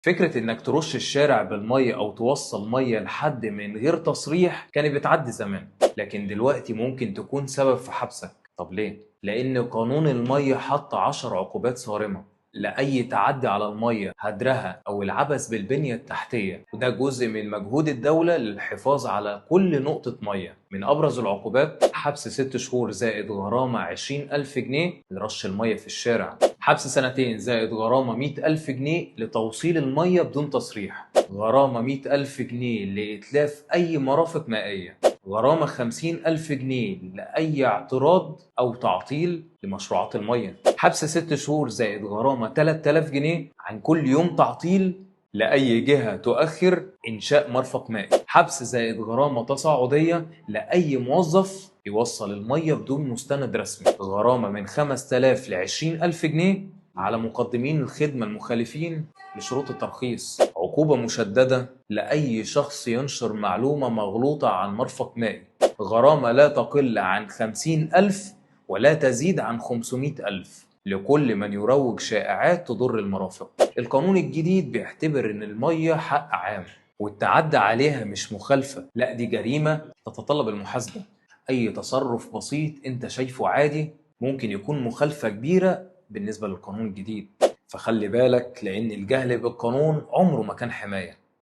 فكرة إنك ترش الشارع بالمية أو توصل مية لحد من غير تصريح كانت بتعدي زمان، لكن دلوقتي ممكن تكون سبب في حبسك. طب ليه؟ لأن قانون المية حط 10 عقوبات صارمة لأي تعدي على المية، هدرها أو العبث بالبنية التحتية، وده جزء من مجهود الدولة للحفاظ على كل نقطة مية. من أبرز العقوبات حبس 6 شهور زائد غرامة 20,000 جنيه لرش المية في الشارع، حبس سنتين زائد غرامة 100,000 جنيه لتوصيل المية بدون تصريح، غرامة 100,000 جنيه لإتلاف أي مرافق مائية، غرامة 50,000 جنيه لأي اعتراض أو تعطيل لمشروعات المية، حبس 6 شهور زائد غرامة 3000 جنيه عن كل يوم تعطيل لأي جهة تؤخر إنشاء مرفق مائي، حبس زائد غرامة تصاعدية لأي موظف يوصل المية بدون مستند رسمي، غرامة من 5000 ل 20,000 جنيه على مقدمين الخدمة المخالفين لشروط الترخيص، عقوبة مشددة لأي شخص ينشر معلومة مغلوطة عن مرفق مائي، غرامة لا تقل عن 50,000 ولا تزيد عن 500,000 لكل من يروج شائعات تضر المرافق. القانون الجديد بيعتبر إن المية حق عام، والتعدي عليها مش مخالفة، لا دي جريمة تتطلب المحاسبة. أي تصرف بسيط أنت شايفه عادي ممكن يكون مخالفة كبيرة بالنسبة للقانون الجديد، فخلي بالك، لأن الجهل بالقانون عمره ما كان حماية.